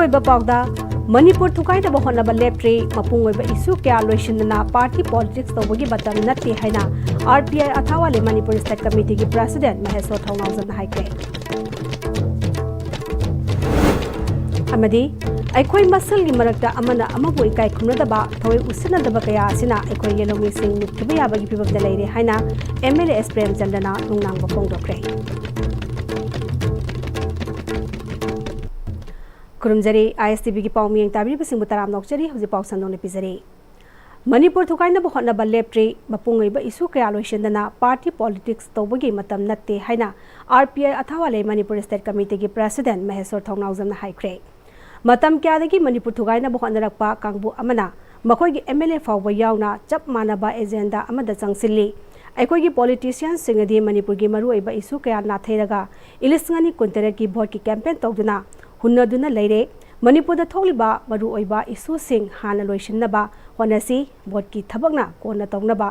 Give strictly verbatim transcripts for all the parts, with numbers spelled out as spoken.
ꯑꯣꯏꯕ ꯄꯥꯎꯗ, ꯃꯅꯤꯄꯨꯔ ꯊꯨꯒꯥꯏꯅꯕ ꯍꯣꯠꯅꯕ ꯂꯦꯞꯇ꯭ꯔꯤ, ꯃꯄꯨꯡ ꯑꯣꯏꯕ ꯏꯁꯨ ꯀꯌꯥ ꯂꯣꯏꯁꯤꯟꯗꯅ ꯄꯥꯔꯇꯤ ꯄꯣꯂꯤꯇꯤꯛꯁ ꯇꯧꯕꯒꯤ ꯃꯇꯝ ꯅꯠꯇꯦ ꯍꯥꯏꯅ R P I Athawale Manipur state ꯀꯃꯤꯇꯤꯒꯤ ꯄ꯭ꯔꯦꯁꯤꯗꯦꯟꯠ ꯃꯍꯦꯁꯣꯔ ꯊꯧꯅꯥꯎꯖꯝꯅ ꯍꯥꯏꯈ꯭ꯔꯦ꯫ ꯑꯃꯗꯤ ꯑꯩꯈꯣꯏ ꯃꯁꯦꯜꯒꯤ ꯃꯔꯛꯇ ꯑꯃꯅ ꯑꯃꯕꯨ ꯏꯀꯥꯏ ꯈꯨꯝꯅꯗꯕ, ꯊꯑꯣꯏ ꯎꯁꯤꯠꯅꯗꯕ ꯀꯌꯥ ꯑꯁꯤꯅ ꯑꯩꯈꯣꯏꯒꯤ ꯂꯧꯃꯤꯁꯤꯡ ꯃꯨꯠꯈꯤꯕ ꯌꯥꯕꯒꯤ ꯐꯤꯕꯝꯗ ꯂꯩꯔꯦ ꯍꯥꯏꯅ ꯑꯦꯝ ꯑꯦꯜ ꯑꯦ ꯑꯦꯁ ꯄ꯭ꯔꯦꯝꯆꯟꯗ꯭ꯔꯅ ꯅꯨꯡꯅꯥꯡꯕ ꯐꯣꯡꯗꯣꯛꯈ꯭ꯔꯦ꯫ ꯈꯨꯔꯨꯝꯖꯔꯤ, ꯑꯥꯏ ꯑꯦꯁ ꯇꯤ ꯚꯤꯒꯤ ꯄꯥꯎ ꯃꯤꯌꯦꯡ ꯇꯥꯕꯤꯔꯤꯕꯁꯤꯡꯕꯨ ꯇꯔꯥꯝꯅ ꯑꯣꯛꯆꯔꯤ꯫ ꯍꯧꯖꯤꯛ ꯄꯥꯎ ꯁꯟꯗꯣꯛꯅ ꯄꯤꯖꯔꯤ꯫ ꯃꯅꯤꯄꯨꯔ ꯊꯨꯒꯥꯏꯅꯕ ꯍꯣꯠꯅꯕ ꯂꯦꯞꯇ꯭ꯔꯤ, ꯃꯄꯨꯡ ꯑꯣꯏꯕ ꯏꯁꯨ ꯀꯌꯥ ꯂꯣꯏꯁꯤꯟꯗꯅ ꯄꯥꯔꯇꯤ ꯄꯣꯂꯤꯇꯤꯛꯁ ꯇꯧꯕꯒꯤ ꯃꯇꯝ ꯅꯠꯇꯦ ꯍꯥꯏꯅ R P I Athawale Manipur state ꯀꯃꯤꯇꯤꯒꯤ ꯄ꯭ꯔꯦꯁꯤꯗꯦꯟꯠ ꯃꯍꯦꯁꯣꯔ ꯊꯧꯅꯥꯎꯖꯝꯅ ꯍꯥꯏꯈ꯭ꯔꯦ꯫ ꯃꯇꯝ ꯀꯌꯥꯗꯒꯤ ꯃꯅꯤꯄꯨꯔ ꯊꯨꯒꯥꯏꯅꯕ ꯍꯣꯠꯅꯔꯛꯄ ꯀꯥꯡꯕꯨ ꯑꯃꯅ ꯃꯈꯣꯏꯒꯤ ꯑꯦꯝ ꯑꯦꯜ ꯑꯦ ꯐꯥꯎꯕ ꯌꯥꯎꯅ ꯆꯞ ꯃꯥꯟꯅꯕ ꯑꯦꯖꯦꯟꯗꯥ ꯑꯃꯗ ꯆꯪꯁꯤꯜꯂꯤ꯫ ꯑꯩꯈꯣꯏꯒꯤ ꯄꯣꯂꯤꯇꯤꯁꯤꯌꯟꯁꯤꯡꯅꯗꯤ ꯃꯅꯤꯄꯨꯔꯒꯤ ꯃꯔꯨꯑꯣꯏꯕ ꯏꯁꯨ ꯀꯌꯥ ꯅꯥꯊꯩꯔꯒ ꯏꯂꯤꯁꯤꯡ ꯑꯅꯤ ꯀꯨꯟꯇꯔꯦꯠꯀꯤ ꯚꯣꯠꯀꯤ ꯀꯦꯝꯄꯦꯟ ꯇꯧꯗꯨꯅ ꯍꯨꯟꯅꯗꯨꯅ ꯂꯩꯔꯦ꯫ ꯃꯅꯤꯄꯨꯔꯗ ꯊꯣꯛꯂꯤꯕ ꯃꯔꯨꯑꯣꯏꯕ ꯏꯁꯨꯁꯤꯡ ꯍꯥꯟꯅ ꯂꯣꯏꯁꯤꯟꯅꯕ ꯍꯣꯠꯅꯁꯤ꯫ ꯚꯣꯠꯀꯤ ꯊꯕꯛꯅ ꯀꯣꯟꯅ ꯇꯧꯅꯕ,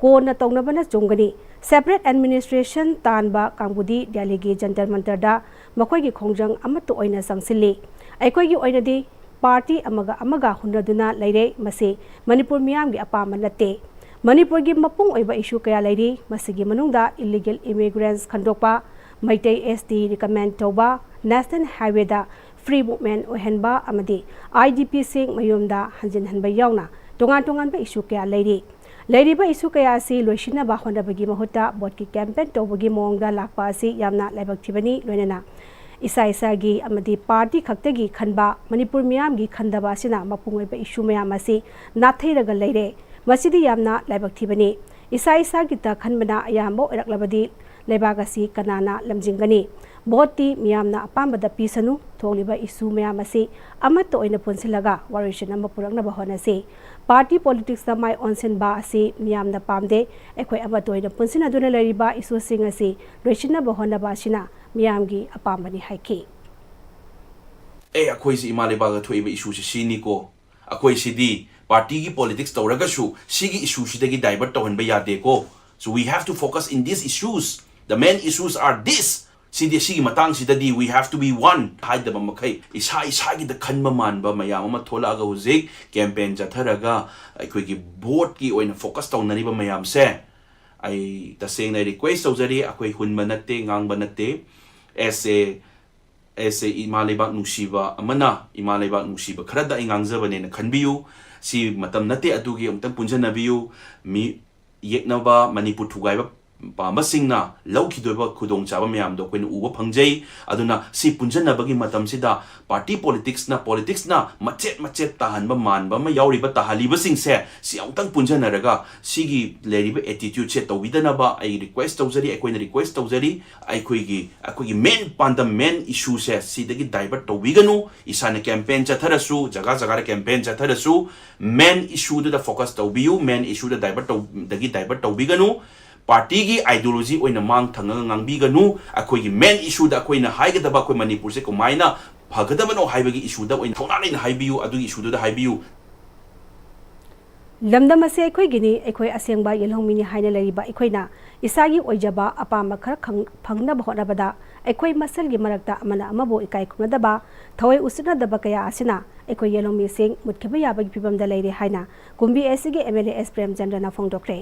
ꯀꯣꯟꯅ ꯇꯧꯅꯕꯅ ꯆꯨꯝꯒꯅꯤ꯫ ꯁꯦꯄꯔꯦꯠ ꯑꯦꯗꯃꯤꯅꯤꯁꯇ꯭ꯔꯦꯁꯟ ꯇꯥꯟꯕ ꯀꯥꯡꯕꯨꯗꯤ ꯗꯦꯜꯂꯤꯒꯤ ꯖꯟꯇꯔ ꯃꯟꯇꯔꯗ ꯃꯈꯣꯏꯒꯤ ꯈꯣꯡꯖꯪ ꯑꯃꯠꯇ ꯑꯣꯏꯅ ꯆꯪꯁꯤꯜꯂꯤ꯫ ꯑꯩꯈꯣꯏꯒꯤ ꯑꯣꯏꯅꯗꯤ ꯄꯥꯔꯇꯤ ꯑꯃꯒ ꯑꯃꯒ ꯍꯨꯟꯅꯗꯨꯅ ꯂꯩꯔꯦ꯫ ꯃꯁꯤ ꯃꯅꯤꯄꯨꯔ ꯃꯤꯌꯥꯝꯒꯤ ꯑꯄꯥꯝꯕ ꯅꯠꯇꯦ꯫ ꯃꯅꯤꯄꯨꯔꯒꯤ ꯃꯄꯨꯡ ꯑꯣꯏꯕ ꯏꯁꯨ ꯀꯌꯥ ꯂꯩꯔꯤ꯫ ꯃꯁꯤꯒꯤ ꯃꯅꯨꯡꯗ ꯏꯂꯤꯒꯦꯜ ꯏꯃꯤꯒ꯭ꯔꯦꯟꯠꯁ ꯈꯟꯗꯣꯛꯄ, ꯃꯩꯇꯩ ꯑꯦꯁ ꯇꯤ ꯔꯤꯀꯃꯦꯟ ꯇꯧꯕ, ꯅꯦꯁꯅꯦꯜ ꯍꯥꯏꯋꯦꯗ ꯐ꯭ꯔꯤ ꯃꯨꯚꯃꯦꯟꯠ ꯑꯣꯏꯍꯟꯕ ꯑꯃꯗꯤ ꯑꯥꯏ ꯗꯤ ꯄꯤꯁꯤꯡ ꯃꯌꯨꯝꯗ ꯍꯟꯖꯤꯟꯍꯟꯕ ꯌꯥꯎꯅ ꯇꯣꯉꯥꯟ ꯇꯣꯉꯥꯟꯕ ꯏꯁꯨ ꯀꯌꯥ ꯂꯩꯔꯤ꯫ ꯂꯩꯔꯤꯕ ꯏꯁꯨ ꯀꯌꯥ ꯑꯁꯤ ꯂꯣꯏꯁꯤꯟꯅꯕ ꯍꯣꯠꯅꯕꯒꯤ ꯃꯍꯨꯠꯇ ꯚꯣꯠꯀꯤ ꯀꯦꯝꯄꯦꯟ ꯇꯧꯕꯒꯤ ꯃꯑꯣꯡꯗ ꯂꯥꯛꯄ ꯑꯁꯤ ꯌꯥꯝꯅ ꯂꯥꯏꯕꯛ ꯊꯤꯕꯅꯤ꯫ ꯂꯣꯏꯅꯅ ꯏꯁꯥ ꯏꯁꯥꯒꯤ ꯑꯃꯗꯤ ꯄꯥꯔꯇꯤ ꯈꯛꯇꯒꯤ ꯈꯟꯕ, ꯃꯅꯤꯄꯨꯔ ꯃꯤꯌꯥꯝꯒꯤ ꯈꯟꯗꯕ ꯑꯁꯤꯅ ꯃꯄꯨꯡ ꯑꯣꯏꯕ ꯏꯁꯨ ꯃꯌꯥꯝ ꯑꯁꯤ ꯅꯥꯊꯩꯔꯒ ꯂꯩꯔꯦ꯫ ꯃꯁꯤꯗꯤ ꯌꯥꯝꯅ ꯂꯥꯏꯕꯛ ꯊꯤꯕꯅꯤ꯫ ꯏꯁꯥ ꯏꯁꯥꯒꯤꯇ ꯈꯟꯕꯅ ꯑꯌꯥꯝꯕ ꯑꯣꯏꯔꯛꯂꯕꯗꯤ ꯂꯩꯕꯥꯛ ꯑꯁꯤ ꯀꯅꯥꯅ ꯂꯝꯖꯤꯡꯒꯅꯤ? ꯚꯣꯠꯇꯤ ꯃꯤꯌꯥꯝꯅ ꯑꯄꯥꯝꯕꯗ ꯄꯤꯁꯅꯨ꯫ ꯊꯣꯛꯂꯤꯕ ꯏꯁꯨ ꯃꯌꯥꯝ ꯑꯁꯤ ꯑꯃꯠꯇ ꯑꯣꯏꯅ ꯄꯨꯟꯁꯤꯜꯂꯒ ꯋꯥꯔꯣꯏꯁꯤꯟ ꯑꯃ ꯄꯨꯔꯛꯅꯕ ꯍꯣꯠꯅꯁꯤ꯫ ꯄꯥꯔꯇꯤ ꯄꯣꯂꯤꯇꯤꯛꯁꯇ ꯃꯥꯏ ꯑꯣꯟꯁꯤꯟꯕ ꯑꯁꯤ ꯃꯤꯌꯥꯝꯅ ꯄꯥꯝꯗꯦ꯫ ꯑꯩꯈꯣꯏ ꯑꯃꯠꯇ ꯑꯣꯏꯅ ꯄꯨꯟꯁꯤꯟꯅꯗꯨꯅ ꯂꯩꯔꯤꯕ ꯏꯁꯨꯁꯤꯡ ꯑꯁꯤ ꯂꯣꯏꯁꯤꯟꯅꯕ ꯍꯣꯠꯅꯕ ꯑꯁꯤꯅ ꯃꯤꯌꯥꯝꯒꯤ ꯑꯄꯥꯝꯕꯅꯤ ꯍꯥꯏꯈꯤ꯫ ꯑꯦ, ꯑꯩꯈꯣꯏꯁꯤ ꯏꯃꯥ ꯂꯩꯕꯥꯛꯇ ꯊꯣꯛꯏꯕ ꯏꯁꯨꯁꯤ ꯁꯤꯅꯤꯀꯣ꯫ ꯑꯩꯈꯣꯏꯁꯤꯗꯤ ꯄꯥꯔꯇꯤꯒꯤ ꯄꯣꯂꯤꯇꯤꯛꯁ ꯇꯧꯔꯒꯁꯨ ꯁꯤꯒꯤ ꯏꯁꯨꯁꯤꯗꯒꯤ ꯗꯥꯏꯚꯔꯠ ꯇꯧꯍꯟꯕ ꯌꯥꯗꯦꯀꯣ꯫ So we have to focus in these issues. The main issues are this. ꯁꯤꯗꯤ, ꯁꯤꯒꯤ ꯃꯇꯥꯡꯁꯤꯗꯗꯤ we have to be one ꯍꯥꯏꯗꯕ ꯃꯈꯩ, ꯏꯁꯥ ꯏꯁꯥꯒꯤꯗ ꯈꯟꯕ ꯃꯥꯟꯕ ꯃꯌꯥꯝ ꯑꯃ ꯊꯣꯛꯂꯛꯑꯒ ꯍꯧꯖꯤꯛ ꯀꯦꯝꯄꯦꯟ ꯆꯠꯊꯔꯒ ꯑꯩꯈꯣꯏꯒꯤ ꯚꯣꯠꯀꯤ ꯑꯣꯏꯅ ꯐꯣꯀꯁ ꯇꯧꯅꯔꯤꯕ ꯃꯌꯥꯝꯁꯦ, ꯑꯩ ꯇꯁꯦꯡꯅ ꯔꯤꯀ꯭ꯋꯦꯁ ꯇꯧꯖꯔꯤ꯫ ꯑꯩꯈꯣꯏ ꯍꯨꯟꯕ ꯅꯠꯇꯦ, ꯉꯥꯡꯕ ꯅꯠꯇꯦ꯫ ꯑꯦꯁ ꯑꯦ ꯑꯦꯁ ꯑꯦ ꯏꯃꯥ ꯂꯩꯕꯥꯛ ꯅꯨꯡꯁꯤꯕ ꯑꯃꯅ, ꯏꯃꯥ ꯂꯩꯕꯥꯛ ꯅꯨꯡꯁꯤꯕ ꯈꯔꯗ ꯑꯩ ꯉꯥꯡꯖꯕꯅꯦꯅ ꯈꯟꯕꯤꯌꯨ꯫ ꯁꯤ ꯃꯇꯝ ꯅꯠꯇꯦ ꯑꯗꯨꯒꯤ꯫ ꯑꯃꯨꯛꯇꯪ ꯄꯨꯟꯁꯤꯟꯅꯕꯤꯌꯨ꯫ ꯃꯤ ꯌꯦꯛꯅꯕ, ꯃꯅꯤꯄꯨꯔ ꯊꯨꯒꯥꯏꯕ ꯄꯥꯝꯕꯁꯤꯡꯅ ꯂꯧꯈꯤꯗꯣꯏꯕ ꯈꯨꯗꯣꯡꯆꯥꯕ ꯃꯌꯥꯝꯗꯣ ꯑꯩꯈꯣꯏꯅ ꯎꯕ ꯐꯪꯖꯩ꯫ ꯑꯗꯨꯅ ꯁꯤ ꯄꯨꯟꯁꯤꯟꯅꯕꯒꯤ ꯃꯇꯝꯁꯤꯗ ꯄꯥꯔꯇꯤ ꯄꯣꯂꯤꯇꯤꯛꯁꯅ, ꯄꯣꯂꯤꯇꯤꯛꯁꯅ ꯃꯆꯦꯠ ꯃꯆꯦꯠ ꯇꯥꯍꯟꯕ ꯃꯥꯟꯕ ꯑꯃ ꯌꯥꯎꯔꯤꯕ, ꯇꯥꯍꯜꯂꯤꯕꯁꯤꯡꯁꯦ ꯁꯤ ꯑꯃꯨꯛꯇꯪ ꯄꯨꯟꯁꯤꯟꯅꯔꯒ ꯁꯤꯒꯤ ꯂꯩꯔꯤꯕ ꯑꯦꯇꯤꯇ꯭ꯌꯨꯠꯁꯦ ꯇꯧꯕꯤꯗꯅꯕ ꯑꯩ ꯔꯤꯀ꯭ꯋꯦꯁ ꯇꯧꯖꯔꯤ, ꯑꯩꯈꯣꯏꯅ ꯔꯤꯀ꯭ꯋꯦꯁ ꯇꯧꯖꯔꯤ꯫ ꯑꯩꯈꯣꯏꯒꯤ, ꯑꯩꯈꯣꯏꯒꯤ ꯃꯦꯟ ꯄꯥꯟꯗꯝ, ꯃꯦꯟ ꯏꯁꯨꯁꯦ ꯁꯤꯗꯒꯤ ꯗꯥꯏꯚꯔꯠ ꯇꯧꯕꯤꯒꯅꯨ꯫ ꯏꯁꯥꯅ ꯀꯦꯝꯄꯦꯟ ꯆꯠꯊꯔꯁꯨ, ꯖꯒꯥ ꯖꯒꯥꯗ ꯀꯦꯝꯄꯦꯟ ꯆꯠꯊꯔꯁꯨ, ꯃꯦꯟ ꯏꯁꯨꯗꯨꯗ ꯐꯣꯀꯁ ꯇꯧꯕꯤꯌꯨ, ꯃꯦꯟ ꯏꯁꯨꯗ ꯗꯥꯏꯚꯔꯠ ꯇꯧ-, ꯗꯒꯤ ꯗꯥꯏꯚꯔꯠ ꯇꯧꯕꯤꯒꯅꯨ꯫ ꯄꯥꯔꯇꯤꯒꯤ ꯑꯥꯏꯗꯤꯌꯣꯂꯣꯖꯤ ꯑꯣꯏꯅ ꯃꯥꯡ ꯊꯪꯉꯒ ꯉꯥꯡꯕꯤꯒꯅꯨ꯫ ꯑꯩꯈꯣꯏꯒꯤ ꯃꯦꯟ ꯏꯁꯨꯗ ꯑꯩꯈꯣꯏꯅ ꯍꯥꯏꯒꯗꯕ, ꯑꯩꯈꯣꯏ ꯃꯅꯤꯄꯨꯔꯁꯦ ꯀꯃꯥꯏꯅ ꯐꯒꯗꯕꯅꯣ ꯍꯥꯏꯕꯒꯤ ꯏꯁꯨꯗ ꯑꯣꯏꯅ ꯊꯧꯅꯥ ꯂꯩꯅ ꯍꯥꯏꯕꯤꯌꯨ, ꯑꯗꯨꯒꯤ ꯏꯁꯨꯗꯨꯗ ꯍꯥꯏꯕꯤꯌꯨ꯫ "ꯂꯝꯗꯝ ꯑꯁꯤ ꯑꯩꯈꯣꯏꯒꯤꯅꯤ, ꯑꯩꯈꯣꯏ ꯑꯁꯦꯡꯕ ꯌꯦꯜꯍꯧꯃꯤꯅꯤ" ꯍꯥꯏꯅ ꯂꯩꯔꯤꯕ ꯑꯩꯈꯣꯏꯅ ꯏꯁꯥꯒꯤ ꯑꯣꯏꯖꯕ ꯑꯄꯥꯝꯕ ꯈꯔ ꯈꯪ-, ꯐꯪꯅꯕ ꯍꯣꯠꯅꯕꯗ ꯑꯩꯈꯣꯏ ꯃꯁꯦꯜꯒꯤ ꯃꯔꯛꯇ ꯑꯃꯅ ꯑꯃꯕꯨ ꯏꯀꯥꯏ ꯈꯨꯝꯅꯗꯕ, ꯊꯑꯣꯏ ꯎꯁꯤꯠꯅꯗꯕ ꯀꯌꯥ ꯑꯁꯤꯅ ꯑꯩꯈꯣꯏ ꯌꯦꯜꯍꯧꯃꯤꯁꯤꯡ ꯃꯨꯠꯈꯤꯕ ꯌꯥꯕꯒꯤ ꯐꯤꯕꯝꯗ ꯂꯩꯔꯦ ꯍꯥꯏꯅ ꯀꯨꯝꯕꯤ ꯑꯦꯁ ꯁꯤꯒꯤ ꯑꯦꯝ ꯑꯦꯜ ꯑꯦ ꯑꯦꯁ ꯄ꯭ꯔꯦꯝꯆꯟꯗ꯭ꯔꯅ ꯐꯣꯡꯗꯣꯛꯈ꯭ꯔꯦ꯫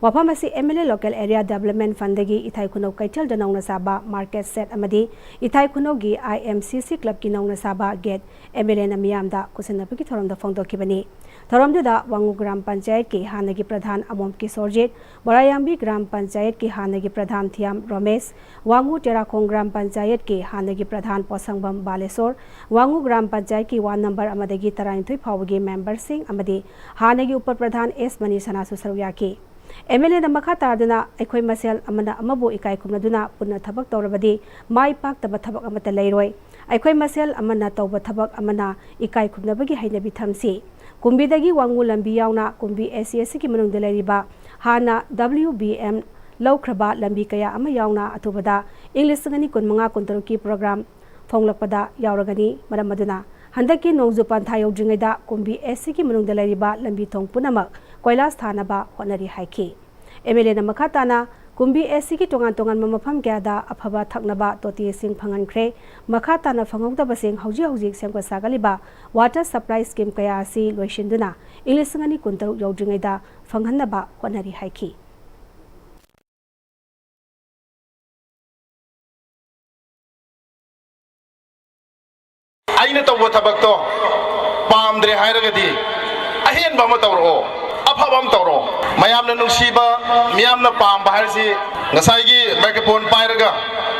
ꯋꯥꯐꯝ ꯑꯁꯤ M L A local area development ꯐꯟꯗꯒꯤ ꯏꯊꯥꯏ ꯈꯨꯅꯧ ꯀꯩꯊꯦꯜꯗ ꯅꯧꯅ ꯁꯥꯕ ꯃꯥꯔꯀꯦꯠ ꯁꯦꯠ ꯑꯃꯗꯤ ꯏꯊꯥꯏ ꯈꯨꯅꯧꯒꯤ ꯑꯥꯏ ꯑꯦꯝ ꯁꯤ ꯁꯤ ꯀ꯭ꯂꯕꯀꯤ ꯅꯧꯅ ꯁꯥꯕ ꯒꯦꯠ ꯑꯦꯝ ꯑꯦꯜ ꯑꯦꯅ ꯃꯤꯌꯥꯝꯗ ꯈꯨꯠꯁꯤꯟꯅꯕꯒꯤ ꯊꯧꯔꯝꯗ ꯐꯣꯡꯗꯣꯛꯈꯤꯕꯅꯤ꯫ ꯊꯧꯔꯝꯗꯨꯗ ꯋꯥꯉꯨ ꯒ꯭ꯔꯥꯝ ꯄꯟꯆꯥꯌꯠꯀꯤ ꯍꯥꯟꯅꯒꯤ ꯄ꯭ꯔꯙꯥꯟ ꯑꯃꯣꯝ ꯀꯤꯁꯣꯔꯖꯤꯠ, ꯕꯣꯔꯥꯌꯥꯝꯕꯤ ꯒ꯭ꯔꯥꯝ ꯄꯟꯆꯥꯌꯠꯀꯤ ꯍꯥꯟꯅꯒꯤ ꯄ꯭ꯔꯙꯥꯟ ꯊꯤꯌꯥꯝ ꯔꯣꯃꯦꯁ, ꯋꯥꯉꯨ ꯇꯦꯔꯥꯈꯣꯡ ꯒ꯭ꯔꯥꯝ ꯄꯟꯆꯥꯌꯠꯀꯤ ꯍꯥꯟꯅꯒꯤ ꯄ꯭ꯔꯙꯥꯟ ꯄꯣꯁꯪꯕꯝ ꯕꯥꯂꯦꯁꯣꯔ, ꯋꯥꯉꯨ ꯒ꯭ꯔꯥꯝ ꯄꯟꯆꯥꯌꯠꯀꯤ ꯋꯥꯔꯗ ꯅꯝꯕꯔ ꯑꯃꯗꯒꯤ ꯇꯔꯥꯅꯤꯊꯣꯏ ꯐꯥꯎꯕꯒꯤ ꯃꯦꯝꯕꯔꯁꯤꯡ ꯑꯃꯗꯤ ꯍꯥꯟꯅꯒꯤ ꯎꯄ ꯄ꯭ꯔꯙꯥꯟ ꯑꯦꯁ ꯃꯅꯤꯁꯅꯥꯁꯨ ꯁꯔꯨꯛ ꯌꯥꯈꯤ꯫ ꯑꯦꯝ ꯑꯦꯜ ꯑꯦꯅ ꯃꯈꯥ ꯇꯥꯗꯨꯅ, "ꯑꯩꯈꯣꯏ ꯃꯁꯦꯜ ꯑꯃꯅ ꯑꯃꯕꯨ ꯏꯀꯥꯏ ꯈꯨꯝꯅꯗꯨꯅ ꯄꯨꯟꯅ ꯊꯕꯛ ꯇꯧꯔꯕꯗꯤ ꯃꯥꯏ ꯄꯥꯛꯇꯕ ꯊꯕꯛ ꯑꯃꯠꯇ ꯂꯩꯔꯣꯏ꯫ ꯑꯩꯈꯣꯏ ꯃꯁꯦꯜ ꯑꯃꯅ ꯇꯧꯕ ꯊꯕꯛ ꯑꯃꯅ ꯏꯀꯥꯏ ꯈꯨꯝꯅꯕꯒꯤ ꯍꯩꯅꯕꯤ ꯊꯝꯁꯤ꯫ ꯀꯨꯝꯕꯤꯗꯒꯤ ꯋꯥꯉꯨ ꯂꯝꯕꯤ ꯌꯥꯎꯅ ꯀꯨꯝꯕꯤ ꯑꯦꯁ ꯁꯤ ꯑꯦꯁ ꯁꯤꯒꯤ ꯃꯅꯨꯡꯗ ꯂꯩꯔꯤꯕ ꯍꯥꯟꯅ ꯗꯕ꯭ꯂꯤꯎ ꯕꯤ ꯑꯦꯝ ꯂꯧꯈ꯭ꯔꯕ ꯂꯝꯕꯤ ꯀꯌꯥ ꯑꯃ ꯌꯥꯎꯅ ꯑꯊꯨꯕꯗ ꯏꯪ ꯂꯤꯁꯤꯡ ꯑꯅꯤ ꯀꯨꯟꯃꯉꯥ ꯀꯨꯟꯇꯔꯨꯛꯀꯤ ꯄ꯭ꯔꯣꯒ꯭ꯔꯥꯝ ꯐꯣꯡꯂꯛꯄꯗ ꯌꯥꯎꯔꯒꯅꯤ꯫ ꯃꯔꯝ ꯑꯗꯨꯅ ꯍꯟꯗꯛꯀꯤ ꯅꯣꯡꯖꯨ ꯄꯟꯊꯥ ꯌꯧꯗ꯭ꯔꯤꯉꯩꯗ ꯀꯨꯝꯕꯤ ꯑꯦꯁ ꯁꯤꯒꯤ ꯃꯅꯨꯡꯗ ꯂꯩꯔꯤꯕ ꯂꯝꯕꯤ ꯊꯣꯡ ꯄꯨꯝꯅꯃꯛ ꯀꯣꯏꯂꯥꯁ ꯊꯥꯅꯕ ꯍꯣꯠꯅꯔꯤ" ꯍꯥꯏꯈꯤ꯫ ꯑꯦꯝ ꯑꯦꯜ ꯑꯦꯅ ꯃꯈꯥ ꯇꯥꯅ ꯀꯨꯝꯕꯤ ꯑꯦꯁ ꯁꯤꯒꯤ ꯇꯣꯉꯥꯟ ꯇꯣꯉꯥꯟꯕ ꯃꯐꯝ ꯀꯌꯥꯗ ꯑꯐꯕ ꯊꯛꯅꯕ ꯇꯣꯇꯤꯁꯤꯡ ꯐꯪꯍꯟꯈ꯭ꯔꯦ꯫ ꯃꯈꯥ ꯇꯥꯅ ꯐꯪꯍꯧꯗꯕꯁꯤꯡ ꯍꯧꯖꯤꯛ ꯍꯧꯖꯤꯛ ꯁꯦꯝꯒꯠ ꯁꯥꯒꯠꯂꯤꯕ water supply scheme ꯀꯌꯥ ꯑꯁꯤ ꯂꯣꯏꯁꯤꯟꯗꯨꯅ ꯏꯪ ꯂꯤꯁꯤꯡ ꯑꯅꯤ ꯀꯨꯟꯇꯔꯨꯛ ꯌꯧꯗ꯭ꯔꯤꯉꯩꯗ ꯐꯪꯍꯟꯅꯕ ꯍꯣꯠꯅꯔꯤ ꯍꯥꯏꯈꯤ꯫ ꯑꯩꯅ ꯇꯧꯕ ꯊꯕꯛꯇꯣ ꯄꯥꯝꯗ꯭ꯔꯦ ꯍꯥꯏꯔꯒꯗꯤ ꯑꯍꯦꯟꯕ ꯑꯃ ꯇꯧꯔꯛꯑꯣ, ꯑꯐꯕ ꯑꯃ ꯇꯧꯔꯛꯑꯣ꯫ ꯃꯌꯥꯝꯅ ꯅꯨꯡꯁꯤꯕ, ꯃꯤꯌꯥꯝꯅ ꯄꯥꯝꯕ ꯍꯥꯏꯔꯤꯁꯤ ꯉꯁꯥꯏꯒꯤ microphone ꯄꯥꯏꯔꯒ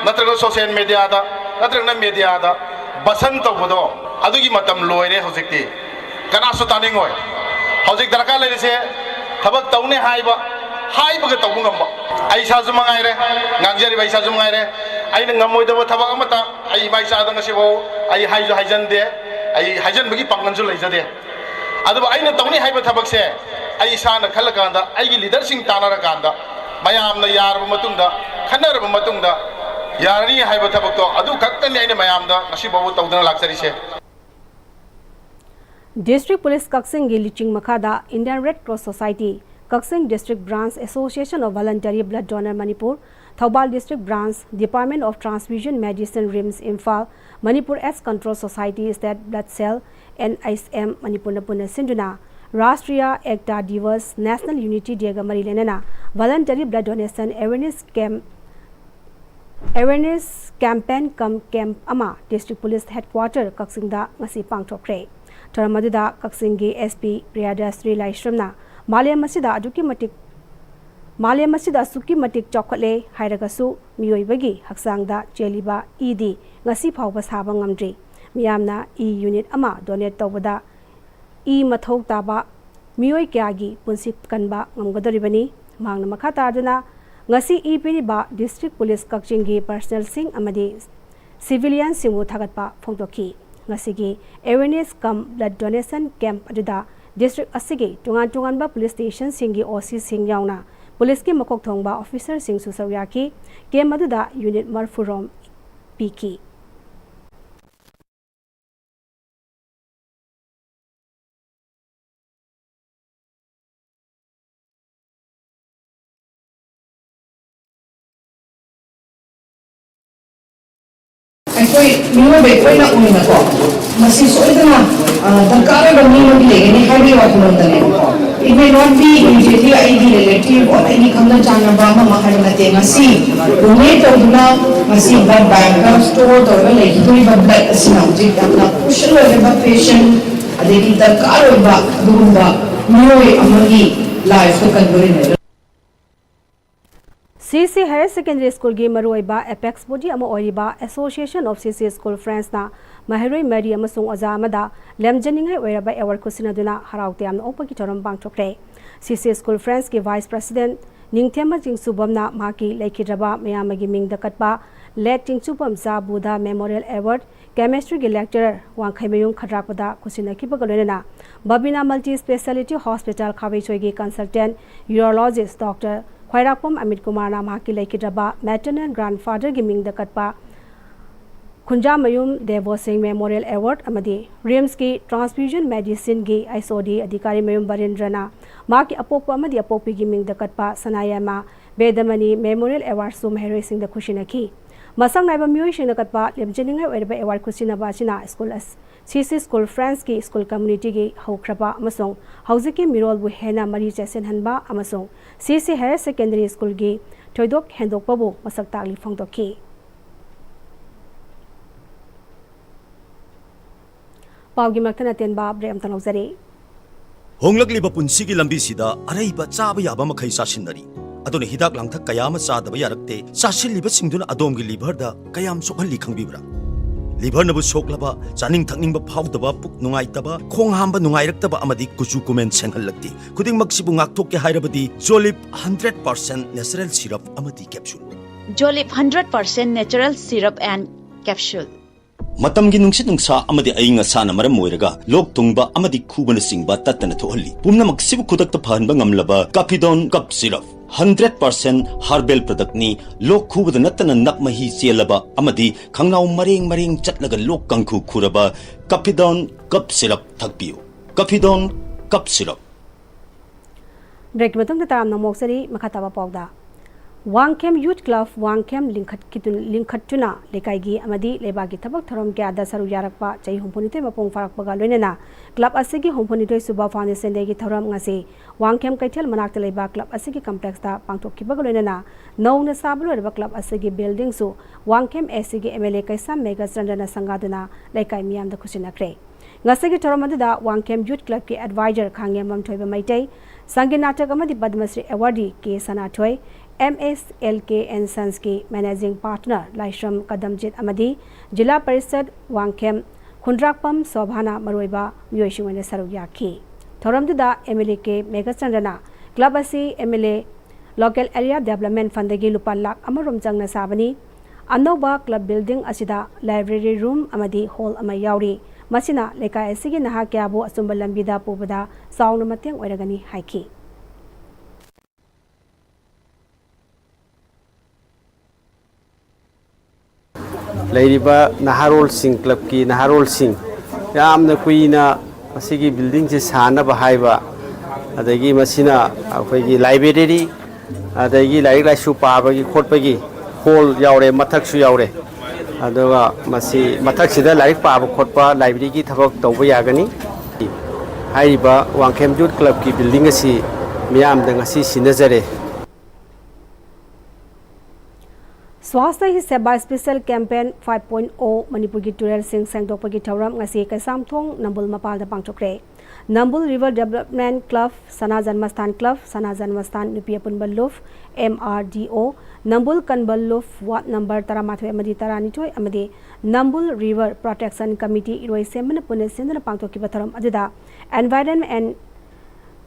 ꯅꯠꯇ꯭ꯔꯒ social mediaꯗ ꯅꯠꯇ꯭ꯔꯒꯅ mediaꯗ ꯚꯥꯁꯟ ꯇꯧꯕꯗꯣ ꯑꯗꯨꯒꯤ ꯃꯇꯝ ꯂꯣꯏꯔꯦ ꯍꯧꯖꯤꯛꯇꯤ꯫ ꯀꯅꯥꯁꯨ ꯇꯥꯅꯤꯡꯉꯣꯏ꯫ ꯍꯧꯖꯤꯛ ꯗꯔꯀꯥꯔ ꯂꯩꯔꯤꯁꯦ ꯊꯕꯛ ꯇꯧꯅꯤ ꯍꯥꯏꯕ, ꯍꯥꯏꯕꯒ ꯇꯧꯕ ꯉꯝꯕ꯫ ꯑꯩ ꯏꯁꯥꯁꯨ ꯃꯉꯥꯏꯔꯦ, ꯉꯥꯡꯖꯔꯤꯕ ꯑꯩ ꯏꯁꯥꯁꯨ ꯃꯉꯥꯏꯔꯦ, ꯑꯩꯅ ꯉꯝꯃꯣꯏꯗꯕ ꯊꯕꯛ ꯑꯃꯠꯇ ꯑꯩ ꯏꯃꯥ ꯏꯆꯥꯗ ꯉꯁꯤꯐꯥꯎ ꯑꯩ ꯍꯥꯏꯁꯨ ꯍꯥꯏꯖꯟꯗꯦ, ꯑꯩ ꯍꯥꯏꯖꯟꯕꯒꯤ ꯄꯥꯡꯒꯜꯁꯨ ꯂꯩꯖꯗꯦ꯫ ꯑꯗꯨꯕꯨ ꯑꯩꯅ ꯇꯧꯅꯤ ꯍꯥꯏꯕ ꯊꯕꯛꯁꯦ ꯑꯩ ꯏꯁꯥꯅ ꯈꯜꯂꯀꯥꯟꯗ, ꯑꯩꯒꯤ leaderꯁꯤꯡ ꯇꯥꯟꯅꯔꯀꯥꯟꯗ, ꯃꯌꯥꯝꯅ ꯌꯥꯔꯕ ꯃꯇꯨꯡꯗ, ꯈꯟꯅꯔꯕ ꯃꯇꯨꯡꯗ ꯌꯥꯔꯅꯤ ꯍꯥꯏꯕ ꯊꯕꯛꯇꯣ ꯑꯗꯨ ꯈꯛꯇꯅꯤ ꯑꯩꯅ ꯃꯌꯥꯝꯗ ꯉꯁꯤꯐꯥꯎꯕ ꯇꯧꯗꯨꯅ ꯂꯥꯛꯆꯔꯤꯁꯦ꯫ District Police ꯀꯛꯆꯤꯡꯒꯤ ꯂꯨꯆꯤꯡ ꯃꯈꯥꯗ Indian Red Cross Society, Kakching District Branch, Association of Voluntary Blood Donor Manipur, Thoubal District Branch, Department of Transfusion Medicine, RIMS Imphal, Manipur AIDS Control Society, State Blood Cell, N H M Manipurꯅ ꯄꯨꯟꯅ ꯁꯤꯟꯗꯨꯅ Rashtriya Ekta Diwas, National Unity Dayꯒ ꯃꯔꯤ ꯂꯩꯅꯅ Voluntary Blood Donation Awareness Camp, Awareness Campaign cum Camp ꯑꯃ District Police Headquarter ꯀꯛꯆꯤꯡꯗ ꯉꯁꯤ ꯄꯥꯡꯊꯣꯛꯈ꯭ꯔꯦ꯫ ꯊꯧꯔꯝ ꯑꯗꯨꯗ ꯀꯛꯆꯤꯡꯒꯤ S P ꯄ꯭ꯔꯤꯌꯥꯗꯥꯁ꯭ꯔꯤ ꯂꯥꯏꯁ꯭ꯔꯝꯅ ꯃꯥꯂꯦꯝ ꯑꯁꯤꯗ ꯑꯗꯨꯛꯀꯤ ꯃꯇꯤꯛ, ꯃꯥꯂꯦꯝ ꯑꯁꯤꯗ ꯑꯁꯨꯛꯀꯤ ꯃꯇꯤꯛ ꯆꯥꯎꯈꯠꯂꯦ ꯍꯥꯏꯔꯒꯁꯨ ꯃꯤꯑꯣꯏꯕꯒꯤ ꯍꯛꯆꯥꯡꯗ ꯆꯦꯜꯂꯤꯕ ꯏꯗꯤ ꯉꯁꯤ ꯐꯥꯎꯕ ꯁꯥꯕ ꯉꯝꯗ꯭ꯔꯤ꯫ ꯃꯤꯌꯥꯝꯅ ꯏ unit ꯑꯃ donate ꯇꯧꯕꯗ ꯏ ꯃꯊꯧ ꯇꯥꯕ ꯃꯤꯑꯣꯏ ꯀꯌꯥꯒꯤ ꯄꯨꯟꯁꯤ ꯀꯟꯕ ꯉꯝꯒꯗꯧꯔꯤꯕꯅꯤ꯫ ꯃꯍꯥꯛꯅ ꯃꯈꯥ ꯇꯥꯗꯨꯅ, ꯉꯁꯤ ꯏ ꯄꯤꯔꯤꯕ District Police ꯀꯛꯆꯤꯡꯒꯤ personnelꯁꯤꯡ ꯑꯃꯗꯤ civilianꯁꯤꯡꯕꯨ ꯊꯥꯒꯠꯄ ꯐꯣꯡꯗꯣꯛꯈꯤ꯫ ꯉꯁꯤꯒꯤ Awareness cum Blood Donation Camp ꯑꯗꯨꯗ district ꯑꯁꯤꯒꯤ ꯇꯣꯉꯥꯟ ꯇꯣꯉꯥꯟꯕ police stationꯁꯤꯡꯒꯤ OCꯁꯤꯡ ꯌꯥꯎꯅ policeꯀꯤ ꯃꯀꯣꯛ ꯊꯣꯡꯕ officerꯁꯤꯡꯁꯨ ꯁꯔꯨꯛ ꯌꯥꯈꯤ꯫ Camp ꯑꯗꯨꯗ unit ꯃꯔꯤꯐꯨ ꯔꯣꯝ ꯄꯤꯈꯤ꯫ ꯑꯩꯈꯣꯏ ꯃꯤꯑꯣꯏꯕ ꯑꯩꯈꯣꯏꯅ ꯑꯣꯏꯅꯀꯣ, ꯃꯁꯤ ꯁꯣꯏꯗꯅ, ꯑ, ꯗꯔꯀꯥꯔ ꯑꯣꯏꯕ ꯃꯤ ꯑꯃꯒꯤ ꯂꯩꯒꯅꯤ ꯍꯥꯏꯕꯒꯤ ꯋꯥꯈꯜꯂꯣꯟꯗꯅꯦꯕꯀꯣ꯫ It may not be immediately ꯑꯩꯒꯤ relative or ꯑꯩꯒꯤ ꯈꯪꯅ ꯆꯥꯟꯅꯕ ꯑꯃ ꯑꯃ ꯍꯥꯏꯕ ꯅꯠꯇꯦ꯫ ꯉꯁꯤ donate ꯇꯧꯗꯨꯅ ꯉꯁꯤ blood bank ꯇ store ꯇꯧꯔꯒ ꯂꯩꯈꯤꯗꯣꯔꯤꯕ blood ꯑꯁꯤꯅ ꯍꯧꯖꯤꯛ ꯌꯥꯝꯅ crucial ꯑꯣꯏꯔꯕ patient, ꯑꯗꯒꯤ ꯗꯔꯀꯥꯔ ꯑꯣꯏꯕ ꯑꯗꯨꯒꯨꯝꯕ ꯃꯤꯑꯣꯏ ꯑꯃꯒꯤ life ꯇ ꯀꯟꯗꯣꯔꯤꯕꯅꯤ꯫ ꯁꯤ ꯁꯤ Higher Secondary School ꯒꯤ ꯃꯔꯨꯑꯣꯏꯕ apex body ꯑꯃ ꯑꯣꯏꯔꯤꯕ Association of C C School Friends ꯅ ꯃꯍꯩꯔꯣꯏ ꯃꯔꯤ ꯑꯃꯁꯨꯡ ꯑꯣꯖꯥ ꯑꯃꯗ ꯂꯝꯖꯤꯡꯅꯤꯡꯉꯥꯏ ꯑꯣꯏꯔꯕ award ꯈꯨꯠꯁꯤꯟꯅꯗꯨꯅ ꯍꯔꯥꯎ ꯇꯌꯥꯝꯅ ꯑꯣꯛꯄꯒꯤ ꯊꯧꯔꯝ ꯄꯥꯡꯊꯣꯛꯈ꯭ꯔꯦ꯫ C C School Friends ꯀꯤ Vice President ꯅꯤꯡꯊꯦꯝꯕ ꯆꯤꯡꯁꯨꯕꯝꯅ ꯃꯍꯥꯛꯀꯤ ꯂꯩꯈꯤꯗ꯭ꯔꯕ ꯃꯌꯥꯝꯕꯒꯤ ꯃꯤꯡꯗ ꯀꯠꯄ Late ꯆꯤꯡꯁꯨꯕꯝ ꯆꯥ ꯕꯨꯙ Memorial Award, Chemistry ꯒꯤ lecturer ꯋꯥꯡꯈꯩꯃꯌꯨꯝ ꯈꯗ꯭ꯔꯥꯛꯄꯗ ꯈꯨꯠꯁꯤꯟꯅꯈꯤꯕꯒ ꯂꯣꯏꯅꯅ ꯕꯕꯤꯅꯥ Multi Speciality Hospital ꯈꯥꯕꯩꯁꯣꯏꯒꯤ consultant urologist Doctor ꯈ꯭ꯋꯥꯏꯔꯥꯛꯄꯝ ꯑꯃꯤꯠ ꯀꯨꯃꯥꯔꯅ ꯃꯍꯥꯛꯀꯤ ꯂꯩꯈꯤꯗ꯭ꯔꯕ maternal grandfather ꯒꯤ ꯃꯤꯡꯗ ꯀꯠꯄ ꯈꯨꯟꯖꯥꯃꯌꯨꯝ ꯗꯦꯕꯣ ꯁꯤꯡ Memorial Award ꯑꯃꯗꯤ RIMS ꯀꯤ Transfusion Medicine ꯒꯤ H O D ꯑꯙꯤꯀꯥꯔꯤ ꯃꯌꯨꯝ ꯕꯔꯤꯟꯗ꯭ꯔꯅ ꯃꯍꯥꯛꯀꯤ ꯑꯄꯣꯛꯄ ꯑꯃꯗꯤ ꯑꯄꯣꯛꯄꯤꯒꯤ ꯃꯤꯡꯗ ꯀꯠꯄ ꯁꯅꯥꯌꯥꯏꯃ ꯕꯦꯗꯃꯅꯤ Memorial Award ꯁꯨ ꯃꯍꯩꯔꯣꯏꯁꯤꯡꯗ ꯈꯨꯠꯁꯤꯟꯅꯈꯤ꯫ ꯃꯁꯛ ꯅꯥꯏꯕ ꯃꯤꯑꯣꯏꯁꯤꯡꯅ ꯀꯠꯄ ꯂꯦꯝꯖꯅꯤꯡꯉꯥꯏ ꯑꯣꯏꯔꯕ award ꯈꯨꯠꯁꯤꯟꯅꯕ ꯑꯁꯤꯅ school ꯑꯁ-, C C School Friends ꯀꯤ school community ꯒꯤ ꯍꯧꯈ꯭ꯔꯕ ꯑꯃꯁꯨꯡ ꯍꯧꯖꯤꯛꯀꯤ ꯃꯤꯔꯣꯜꯕꯨ ꯍꯦꯟꯅ ꯃꯔꯤ ꯆꯦꯠꯁꯤꯟꯍꯟꯕ ꯑꯃꯁꯨꯡ C C Higher Secondary School ꯒꯤ ꯊꯣꯏꯗꯣꯛ ꯍꯦꯟꯗꯣꯛꯄꯕꯨ ꯃꯁꯛ ꯇꯥꯛꯂꯤ ꯐꯣꯡꯗꯣꯛꯈꯤ꯫ ꯄꯥꯎꯒꯤ ꯃꯔꯛꯇ ꯑꯇꯦꯟꯕ break ꯑꯃꯇ ꯂꯧꯖꯔꯤ꯫ ꯍꯣꯡꯂꯛꯂꯤꯕ ꯄꯨꯟꯁꯤꯒꯤ ꯂꯝꯕꯤꯁꯤꯗ ꯑꯔꯩꯕ ꯆꯥꯕ ꯌꯥꯕ ꯃꯈꯩ ꯆꯥꯁꯤꯟꯅꯔꯤ꯫ ꯑꯗꯨꯅ ꯍꯤꯗꯥꯛ ꯂꯥꯡꯊꯛ ꯀꯌꯥ ꯑꯃ ꯆꯥꯗꯕ ꯌꯥꯔꯛꯇꯦ꯫ ꯆꯥꯁꯤꯜꯂꯤꯕꯁꯤꯡꯗꯨꯅ ꯑꯗꯣꯝꯒꯤ liver ꯗ ꯀꯌꯥꯝ ꯁꯣꯛꯍꯜꯂꯤ ꯈꯪꯕꯤꯕ꯭ꯔꯥ? Liver ꯅꯕꯨ ꯁꯣꯛꯂꯕ, ꯆꯥꯅꯤꯡ ꯊꯛꯅꯤꯡꯕ ꯐꯥꯎꯗꯕ, ꯄꯨꯛ ꯅꯨꯡꯉꯥꯏꯇꯕ, ꯈꯣꯡ ꯍꯥꯝꯕ ꯅꯨꯡꯉꯥꯏꯔꯛꯇꯕ ꯑꯃꯗꯤ ꯀꯨꯆꯨ ꯀꯨꯃꯦꯟ ꯁꯦꯡꯍꯜꯂꯛꯇꯦ꯫ ꯈꯨꯗꯤꯡꯃꯛꯁꯤꯕꯨ ꯉꯥꯛꯊꯣꯛꯀꯦ ꯍꯥꯏꯔꯕꯗꯤ Jolib hundred percent natural syrup ꯑꯃꯗꯤ capsule꯫ Jolib hundred percent natural syrup and capsule꯫ ꯃꯇꯝꯒꯤ ꯅꯨꯡꯁꯤꯠ ꯅꯨꯡꯁꯥ ꯑꯃꯗꯤ ꯑꯏꯪ ꯑꯁꯥꯅ ꯃꯔꯝ ꯑꯣꯏꯔꯒ ꯂꯣꯛ ꯊꯨꯡꯕ ꯑꯃꯗꯤ ꯈꯨꯕꯅꯆꯤꯡꯕ ꯇꯠꯇꯅ ꯊꯣꯛꯍꯜꯂꯤ꯫ ꯄꯨꯝꯅꯃꯛꯁꯤꯕꯨ ꯈꯨꯗꯛꯇ ꯐꯍꯟꯕ ꯉꯝꯂꯕ Capidone Cough Syrup, hundred percent herbal product ꯅꯤ꯫ ꯂꯣꯛ ꯈꯨꯕꯗ ꯅꯠꯇꯅ ꯅꯞ ꯃꯍꯤ ꯆꯦꯜꯂꯕ ꯑꯃꯗꯤ ꯈꯪꯅꯥꯎ ꯃꯔꯦꯡ ꯃꯔꯦꯡ ꯆꯠꯂꯒ ꯂꯣꯛ ꯀꯥꯡꯈꯨ ꯈꯨꯔꯕ Capidone Cough Syrup ꯊꯛꯄꯤꯌꯨ꯫ Capidone Cough Syrup꯫ Break ꯀꯤ ꯃꯇꯨꯡꯗ ꯇꯔꯥꯝꯅ ꯑꯃꯨꯛ ꯑꯣꯛꯆꯔꯤ꯫ ꯃꯈꯥ ꯇꯥꯕ ꯄꯥꯎꯗ, ꯋꯥꯡꯈꯦꯝ ꯌꯨꯊ ꯀ꯭ꯂꯕ ꯋꯥꯡꯈꯦꯝ ꯂꯤꯡꯈꯠꯈꯤꯗꯨ-, ꯂꯤꯡꯈꯠꯇꯨꯅ ꯂꯩꯀꯥꯏꯒꯤ ꯑꯃꯗꯤ ꯂꯩꯕꯥꯛꯀꯤ ꯊꯕꯛ ꯊꯧꯔꯝ ꯀꯌꯥꯗ ꯁꯔꯨꯛ ꯌꯥꯔꯛꯄ ꯆꯍꯤ ꯍꯨꯝꯐꯨꯅꯤꯊꯣꯏ ꯃꯄꯨꯡ ꯐꯥꯔꯛꯄꯒ ꯂꯣꯏꯅꯅ ꯀ꯭ꯂꯕ ꯑꯁꯤꯒꯤ ꯍꯨꯝꯐꯨꯅꯤꯊꯣꯏ ꯁꯨꯕ foundation dayꯒꯤ ꯊꯧꯔꯝ ꯉꯁꯤ ꯋꯥꯡꯈꯦꯝ ꯀꯩꯊꯦꯜ ꯃꯅꯥꯛꯇ ꯂꯩꯕ ꯀ꯭ꯂꯕ ꯑꯁꯤꯒꯤ complexꯇ ꯄꯥꯡꯊꯣꯛꯈꯤꯕꯒ ꯂꯣꯏꯅꯅ ꯅꯧꯅ ꯁꯥꯕ ꯂꯣꯏꯔꯕ ꯀ꯭ꯂꯕ ꯑꯁꯤꯒꯤ buildingꯁꯨ ꯋꯥꯡꯈꯦꯝ ACꯒꯤ MLA ꯀꯩꯁꯥꯝ ꯃꯦꯘꯆꯟꯗ꯭ꯔꯅ ꯁꯪꯒꯥꯗꯨꯅ ꯂꯩꯀꯥꯏ ꯃꯤꯌꯥꯝꯗ ꯈꯨꯠꯁꯤꯟꯅꯈ꯭ꯔꯦ꯫ ꯉꯁꯤꯒꯤ ꯊꯧꯔꯝ ꯑꯗꯨꯗ ꯋꯥꯡꯈꯦꯝ ꯌꯨꯊ ꯀ꯭ꯂꯕꯀꯤ advisor ꯈꯥꯡꯉꯦꯝꯕꯝ ꯊꯣꯏꯕ ꯃꯩꯇꯩ, ꯁꯪꯒꯤꯠ ꯅꯥꯇꯛ ꯑꯃꯗꯤ Padma Shri awardee K Sanathoi, MSLK and Sonsꯀꯤ managing partner ꯂꯥꯏꯁ꯭ꯔꯝ ꯀꯗꯝꯖꯤꯠ ꯑꯃꯗꯤ ꯖꯤꯂꯥ ꯄꯔꯤꯁꯗ ꯋꯥꯡꯈꯦꯝ ꯈꯨꯟꯗ꯭ꯔꯥꯛꯄꯝ ꯁꯣꯚꯥꯅ ꯃꯔꯨꯑꯣꯏꯕ ꯃꯤꯑꯣꯏꯁꯤꯡ ꯑꯣꯏꯅ ꯁꯔꯨꯛ ꯌꯥꯈꯤ꯫ ꯊꯧꯔꯝꯗꯨꯗ MLA ꯀꯦ ꯃꯦꯘꯆꯟꯗ꯭ꯔꯅ ꯀ꯭ꯂꯕ ꯑꯁꯤ MLA Local Area Development Fundꯗꯒꯤ ꯂꯨꯄꯥ ꯂꯥꯈ ꯑꯃꯔꯣꯝ ꯆꯪꯅ ꯁꯥꯕꯅꯤ꯫ ꯑꯅꯧꯕ ꯀ꯭ꯂꯕ building ꯑꯁꯤꯗ library room ꯑꯃꯗꯤ hall ꯑꯃ ꯌꯥꯎꯔꯤ꯫ ꯃꯁꯤꯅ ꯂꯩꯀꯥꯏ ꯑꯁꯤꯒꯤ ꯅꯍꯥ ꯀꯌꯥꯕꯨ ꯑꯆꯨꯝꯕ ꯂꯝꯕꯤꯗ ꯄꯨꯕꯗ ꯆꯥꯎꯅ ꯃꯇꯦꯡ ꯑꯣꯏꯔꯒꯅꯤ ꯍꯥꯏꯈꯤ꯫ ꯂꯩꯔꯤꯕ ꯅꯍꯥꯔꯣꯜꯁꯤꯡ, ꯀ꯭ꯂꯕꯀꯤ ꯅꯍꯥꯔꯣꯜꯁꯤꯡ ꯌꯥꯝꯅ ꯀꯨꯏꯅ ꯃꯁꯤꯒꯤ buildingꯁꯦ ꯁꯥꯅꯕ ꯍꯥꯏꯕ, ꯑꯗꯒꯤ ꯃꯁꯤꯅ ꯑꯩꯈꯣꯏꯒꯤ library, ꯑꯗꯒꯤ ꯂꯥꯏꯔꯤꯛ ꯂꯥꯏꯁꯨ ꯄꯥꯕꯒꯤ ꯈꯣꯠꯄꯒꯤ hall ꯌꯥꯎꯔꯦ, ꯃꯊꯛꯁꯨ ꯌꯥꯎꯔꯦ꯫ ꯑꯗꯨꯒ ꯃꯁꯤ ꯃꯊꯛꯁꯤꯗ ꯂꯥꯏꯔꯤꯛ ꯄꯥꯕ ꯈꯣꯠꯄ, libraryꯒꯤ ꯊꯕꯛ ꯇꯧꯕ ꯌꯥꯒꯅꯤ꯫ ꯍꯥꯏꯔꯤꯕ ꯋꯥꯡꯈꯦꯝ ꯌꯨꯠ ꯀ꯭ꯂꯕꯀꯤ building ꯑꯁꯤ ꯃꯤꯌꯥꯝꯗ ꯉꯁꯤ ꯁꯤꯟꯅꯖꯔꯦ꯫ Swasthya Hi Seva Special Campaign five point oh ꯃꯅꯤꯄꯨꯔꯒꯤ ꯇꯨꯔꯦꯜꯁꯤꯡ ꯁꯦꯡꯗꯣꯛꯄꯒꯤ ꯊꯧꯔꯝ ꯉꯁꯤ ꯀꯩꯁꯥꯝꯊꯣꯡ ꯅꯝꯕꯨꯜ ꯃꯄꯥꯜꯗ ꯄꯥꯡꯊꯣꯛꯈ꯭ꯔꯦ꯫ ꯅꯝꯕꯨꯜ River Development Club, ꯁꯅꯥ ꯖꯟꯃꯁꯊꯥꯟ ꯀ꯭ꯂꯕ, ꯁꯅꯥ ꯖꯟꯃꯁꯊꯥꯟ ꯅꯨꯄꯤ ꯑꯄꯨꯟꯕ ꯂꯨꯞ, MRDO, ꯅꯝꯕꯨꯜ ꯀꯟꯕ ꯂꯨꯞ, ward number ꯇꯔꯥꯃꯥꯊꯣꯏ ꯑꯃꯗꯤ ꯇꯔꯥꯅꯤꯊꯣꯏ ꯑꯃꯗꯤ ꯅꯝꯕꯨꯜ River Protection Committee ꯏꯔꯣꯏꯁꯦꯝꯕꯅ ꯄꯨꯟꯅ ꯁꯤꯟꯗꯨꯅ ꯄꯥꯡꯊꯣꯛꯈꯤꯕ ꯊꯧꯔꯝ ꯑꯗꯨꯗ Environment and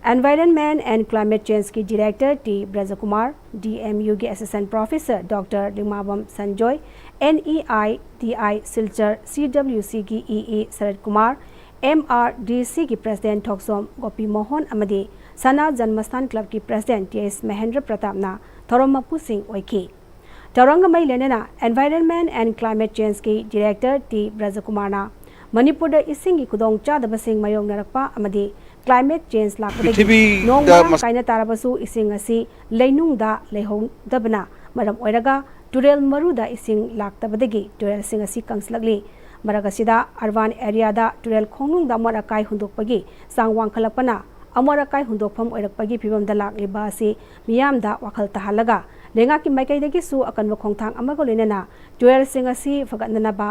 Environment and Climate Changeꯀꯤ Director ꯇꯤ ꯕ꯭ꯔꯖꯀꯨꯃꯥꯔ, DMUꯒꯤ Assistant Professor Doctor Lingmabam Sanjoy, NEITI Silchar CWCꯒꯤ EE ꯁꯔꯠ ꯀꯨꯃꯥꯔ, MRDCꯒꯤ President ꯊꯣꯛꯆꯣꯝ ꯒꯣꯄꯤ ꯃꯣꯍꯟ ꯑꯃꯗꯤ ꯁꯅꯥ ꯖꯟꯃꯁꯊꯥꯟ ꯀ꯭ꯂꯕꯀꯤ President ꯇꯤ ꯑꯦꯁ ꯃꯍꯦꯟꯗ꯭ꯔ ꯄ꯭ꯔꯇꯥꯞꯅ ꯊꯧꯔꯝ ꯃꯄꯨꯁꯤꯡ ꯑꯣꯏꯈꯤ꯫ ꯊꯧꯔꯝꯒ ꯃꯔꯤ ꯂꯩꯅꯅ Environment and Climate Changeꯀꯤ Director ꯇꯤ ꯕ꯭ꯔꯖꯀꯨꯃꯥꯔꯅ ꯃꯅꯤꯄꯨꯔꯗ ꯏꯁꯤꯡꯒꯤ ꯈꯨꯗꯣꯡꯆꯥꯗꯕꯁꯤꯡ ꯃꯥꯌꯣꯛꯅꯔꯛꯄ ꯑꯃꯗꯤ climate change ꯂꯥꯛꯄꯗꯒꯤ ꯄ꯭ꯔꯤꯊꯤꯕꯤꯗ ꯅꯣꯡ ꯃꯔꯥꯡ ꯃꯁ- ꯀꯥꯏꯅ ꯇꯥꯔꯕꯁꯨ ꯏꯁꯤꯡ ꯑꯁꯤ ꯂꯩꯅꯨꯡꯗ ꯂꯩꯍꯧꯗꯕꯅ ꯃꯔꯝ ꯑꯣꯏꯔꯒ ꯇꯨꯔꯦꯜ ꯃꯔꯨꯗ ꯏꯁꯤꯡ ꯂꯥꯛꯇꯕꯗꯒꯤ ꯇꯨꯔꯦꯜꯁꯤꯡ ꯑꯁꯤ ꯀꯪꯁꯤꯜꯂꯛꯂꯤ꯫ ꯃꯔꯛ ꯑꯁꯤꯗ urban areaꯗ ꯇꯨꯔꯦꯜ ꯈꯣꯡꯅꯨꯡꯗ ꯑꯃꯣꯠ ꯑꯀꯥꯏ ꯍꯨꯟꯗꯣꯛꯄꯒꯤ ꯆꯥꯡ ꯋꯥꯡꯈꯠꯂꯛꯄꯅ ꯑꯃꯣꯠ ꯑꯀꯥꯏ ꯍꯨꯟꯗꯣꯛꯐꯝ ꯑꯣꯏꯔꯛꯄꯒꯤ ꯐꯤꯕꯝꯗ ꯂꯥꯛꯂꯤꯕ ꯑꯁꯤ ꯃꯤꯌꯥꯝꯗ ꯋꯥꯈꯜ ꯇꯥꯍꯜꯂꯒ ꯂꯩꯉꯥꯛꯀꯤ ꯃꯥꯏꯀꯩꯗꯒꯤꯁꯨ ꯑꯀꯟꯕ ꯈꯣꯡꯊꯥꯡ ꯑꯃꯒ ꯂꯣꯏꯅꯅ ꯇꯨꯔꯦꯜꯁꯤꯡ ꯑꯁꯤ ꯐꯒꯠꯅꯅꯕ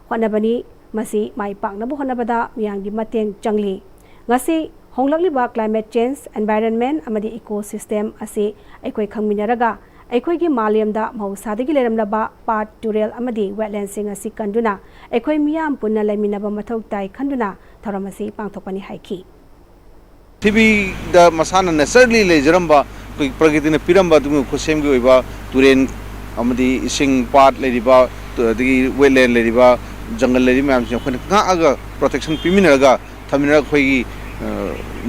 ꯍꯣꯠꯅꯕꯅꯤ꯫ ꯃꯁꯤ ꯃꯥꯏ ꯄꯥꯛꯅꯕ ꯍꯣꯠꯅꯕꯗ ꯃꯤꯌꯥꯝꯒꯤ ꯃꯇꯦꯡ ꯆꯪꯂꯤ꯫ ꯉꯁꯤ ꯍꯣꯡꯂꯛꯂꯤꯕ climate change, environment ꯑꯃꯗꯤ ecosystem ꯑꯁꯤ ꯑꯩꯈꯣꯏ ꯈꯪꯃꯤꯟꯅꯔꯒ ꯑꯩꯈꯣꯏꯒꯤ ꯃꯥꯂꯦꯝꯗ ꯃꯍꯧꯁꯥꯗꯒꯤ ꯂꯩꯔꯝꯂꯕ ꯄꯥꯠ, ꯇꯨꯔꯦꯜ ꯑꯃꯗꯤ wetlandꯁꯤꯡ ꯑꯁꯤ ꯀꯟꯗꯨꯅ ꯑꯩꯈꯣꯏ ꯃꯤꯌꯥꯝ ꯄꯨꯟꯅ ꯂꯩꯃꯤꯟꯅꯕ ꯃꯊꯧ ꯇꯥꯏ ꯈꯟꯗꯨꯅ ꯊꯧꯔꯝ ꯑꯁꯤ ꯄꯥꯡꯊꯣꯛꯄꯅꯤ ꯍꯥꯏꯈꯤ꯫ ꯄ꯭ꯔꯤꯊꯤꯕꯤꯗ ꯃꯁꯥꯅ naturally ꯂꯩꯖꯔꯝꯕ, ꯑꯩꯈꯣꯏ ꯄ꯭ꯔꯀ꯭ꯔꯤꯇꯤꯅ ꯄꯤꯔꯝꯕ ꯑꯗꯨꯒꯨꯝꯕ ꯈꯨꯠꯁꯦꯝꯒꯤ ꯑꯣꯏꯕ ꯇꯨꯔꯦꯟ ꯑꯃꯗꯤ ꯏꯁꯤꯡ ꯄꯥꯠ ꯂꯩꯔꯤꯕ, ꯑꯗꯒꯤ wetland ꯂꯩꯔꯤꯕ, ꯖꯪꯒꯜ ꯂꯩꯔꯤꯕ ꯃꯌꯥꯝꯁꯤꯡ ꯑꯩꯈꯣꯏꯅ ꯉꯥꯛꯑꯒ protection ꯄꯤꯃꯤꯟꯅꯔꯒ ꯊꯝꯃꯤꯟꯅꯔꯒ ꯑꯩꯈꯣꯏꯒꯤ, ꯑ,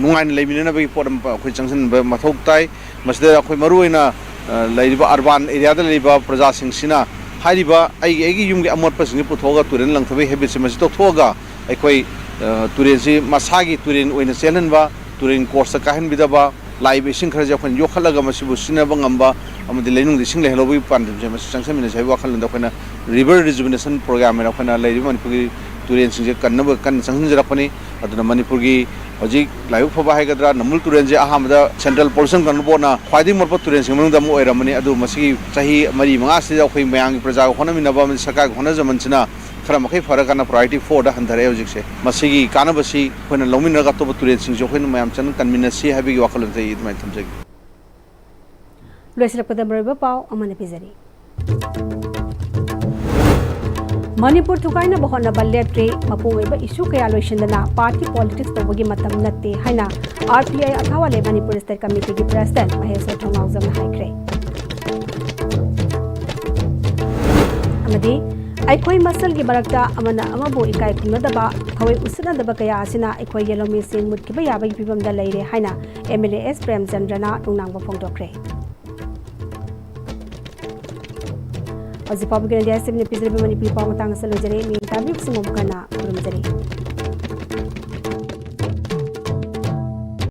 ꯅꯨꯡꯉꯥꯏꯅ ꯂꯩꯃꯤꯟꯅꯅꯕꯒꯤ ꯄꯣꯠ ꯑꯃ ꯑꯩꯈꯣꯏ ꯆꯪꯁꯤꯟꯕ ꯃꯊꯧ ꯇꯥꯏ꯫ ꯃꯁꯤꯗ ꯑꯩꯈꯣꯏ ꯃꯔꯨꯑꯣꯏꯅ, ꯑ, ꯂꯩꯔꯤꯕ urban areaꯗ ꯂꯩꯔꯤꯕ ꯄ꯭ꯔꯖꯥꯁꯤꯡꯁꯤꯅ ꯍꯥꯏꯔꯤꯕ ꯑꯩꯒꯤ, ꯑꯩꯒꯤ ꯌꯨꯝꯒꯤ ꯑꯃꯣꯠꯄꯁꯤꯡꯁꯦ ꯄꯨꯊꯣꯛꯑꯒ ꯇꯨꯔꯦꯟꯗ ꯂꯪꯊꯕꯒꯤ habitꯁꯦ ꯃꯁꯤ ꯇꯣꯛꯊꯣꯛꯑꯒ ꯑꯩꯈꯣꯏ, ꯑ, ꯇꯨꯔꯦꯟꯁꯤ ꯃꯁꯥꯒꯤ ꯇꯨꯔꯦꯟ ꯑꯣꯏꯅ ꯆꯦꯜꯍꯟꯕ, ꯇꯨꯔꯦꯟ courseꯇ ꯀꯥꯏꯍꯟꯕꯤꯗꯕ, ꯂꯥꯛꯏꯕ ꯏꯁꯤꯡ ꯈꯔꯁꯦ ꯑꯩꯈꯣꯏꯅ ꯌꯣꯛꯈꯠꯂꯒ ꯃꯁꯤꯕꯨ ꯁꯤꯖꯤꯟꯅꯕ ꯉꯝꯕ ꯑꯃꯗꯤ ꯂꯩꯅꯨꯡꯗ ꯏꯁꯤꯡ ꯂꯩꯍꯜꯍꯧꯕꯒꯤ ꯄꯥꯟꯗꯝꯁꯦ ꯃꯁꯤ ꯆꯪꯁꯤꯟꯃꯤꯟꯅꯁꯤ ꯍꯥꯏꯕ ꯋꯥꯈꯜꯂꯣꯟꯗ ꯑꯩꯈꯣꯏꯅ river rejuvenation program ꯍꯥꯏꯅ ꯑꯩꯈꯣꯏꯅ ꯂꯩꯔꯤꯕ ꯃꯅꯤꯄꯨꯔꯒꯤ ꯇꯨꯔꯦꯟꯁꯤꯡꯁꯦ ꯀꯟꯅꯕ ꯀꯟꯅ ꯆꯪꯁꯤꯟꯖꯔꯛꯄꯅꯤ꯫ ꯑꯗꯨꯅ ꯃꯅꯤꯄꯨꯔꯒꯤ ꯍꯧꯖꯤꯛ ꯂꯥꯏꯕꯛ ꯐꯕ ꯍꯥꯏꯒꯗ꯭ꯔꯥ, ꯅꯝꯕꯨꯜ ꯇꯨꯔꯦꯟꯁꯦ ꯑꯍꯥꯟꯕꯗ Central Pollution Control Boardꯅ ꯈ꯭ꯋꯥꯏꯗꯒꯤ ꯃꯣꯠꯄ ꯇꯨꯔꯦꯟꯁꯤꯡ ꯃꯅꯨꯡꯗ ꯑꯃ ꯑꯣꯏꯔꯝꯕꯅꯤ꯫ ꯑꯗꯨ ꯃꯁꯤꯒꯤ ꯆꯍꯤ ꯃꯔꯤ ꯃꯉꯥꯁꯤꯗ ꯑꯩꯈꯣꯏ ꯃꯌꯥꯝꯒꯤ ꯄ꯭ꯔꯖꯥꯒꯤ ꯍꯣꯠꯅꯃꯤꯟꯅꯕ ꯑꯃꯗꯤ ꯁꯔꯀꯥꯔꯒꯤ ꯍꯣꯠꯅꯖꯃꯟꯁꯤꯅ ꯈꯔ ꯃꯈꯩ ꯐꯔꯀꯥꯟꯗ priority fourꯗ ꯍꯟꯊꯔꯛꯑꯦ ꯍꯧꯖꯤꯛꯁꯦ꯫ ꯃꯁꯤꯒꯤ ꯀꯥꯟꯅꯕꯁꯤ ꯑꯩꯈꯣꯏꯅ ꯂꯧꯃꯤꯟꯅꯔꯒ ꯑꯇꯣꯞꯄ ꯇꯨꯔꯦꯟꯁꯤꯡꯁꯨ ꯑꯩꯈꯣꯏꯅ ꯃꯌꯥꯝ ꯆꯪꯅ ꯀꯟꯃꯤꯟꯅꯁꯤ ꯍꯥꯏꯕꯒꯤ ꯋꯥꯈꯜꯂꯣꯟꯁꯦ ꯑꯩ ꯑꯗꯨꯃꯥꯏꯅ ꯊꯝꯖꯒꯦ꯫ ꯂꯣꯏꯁꯤꯜꯂꯛꯄꯗ ꯃꯔꯨꯑꯣꯏꯕ ꯄꯥꯎ ꯑꯃꯅ ꯄꯤꯖꯔꯤ꯫ ꯃꯅꯤꯄꯨꯔ ꯊꯨꯒꯥꯏꯅꯕ ꯍꯣꯠꯅꯕ ꯂꯦꯞꯇ꯭ꯔꯤ꯫ ꯃꯄꯨꯡ ꯑꯣꯏꯕ issue ꯀꯌꯥ ꯂꯣꯏꯁꯤꯟꯗꯅ party politics ꯇꯧꯕꯒꯤ ꯃꯇꯝ ꯅꯠꯇꯦ ꯍꯥꯏꯅ R P I Athawale Manipur State Committeeꯒꯤ President ꯃꯍꯦꯁ꯭ꯋꯔ ꯊꯣꯡꯅꯥꯎꯖꯝꯅ ꯍꯥꯏꯈ꯭ꯔꯦ꯫ ꯑꯃꯗꯤ ꯑꯩꯈꯣꯏ ꯃꯁꯦꯜꯒꯤ ꯃꯔꯛꯇ ꯑꯃꯅ ꯑꯃꯕꯨ ꯏꯀꯥꯏ ꯈꯨꯝꯅꯗꯕ, ꯊꯑꯣꯏ ꯎꯁꯤꯠꯅꯗꯕ ꯀꯌꯥ ꯑꯁꯤꯅ ꯑꯩꯈꯣꯏꯒꯤ ꯂꯧꯃꯤꯁꯤꯡ ꯃꯨꯠꯈꯤꯕ ꯌꯥꯕꯒꯤ ꯐꯤꯕꯝꯗ ꯂꯩꯔꯦ ꯍꯥꯏꯅ M L A S ꯄ꯭ꯔꯦꯝꯆꯟꯗ꯭ꯔꯅ ꯅꯨꯡꯅꯥꯡꯕ ꯐꯣꯡꯗꯣꯛꯈ꯭ꯔꯦ꯫ ꯍꯧꯖꯤꯛ ꯐꯥꯎꯕꯒꯤ ꯑꯣꯏꯅꯗꯤ ꯑꯁꯤꯅ ꯄꯤꯖꯔꯤꯕ ꯃꯅꯤꯄꯨꯔꯤ ꯄꯥꯎ ꯃꯇꯥꯡ ꯑꯁꯤꯗ ꯂꯣꯏꯖꯔꯦ꯫ ꯃꯤꯌꯥꯝ ꯇꯥꯕꯤꯕꯁꯤꯡ ꯑꯃꯨꯛ ꯍꯟꯅ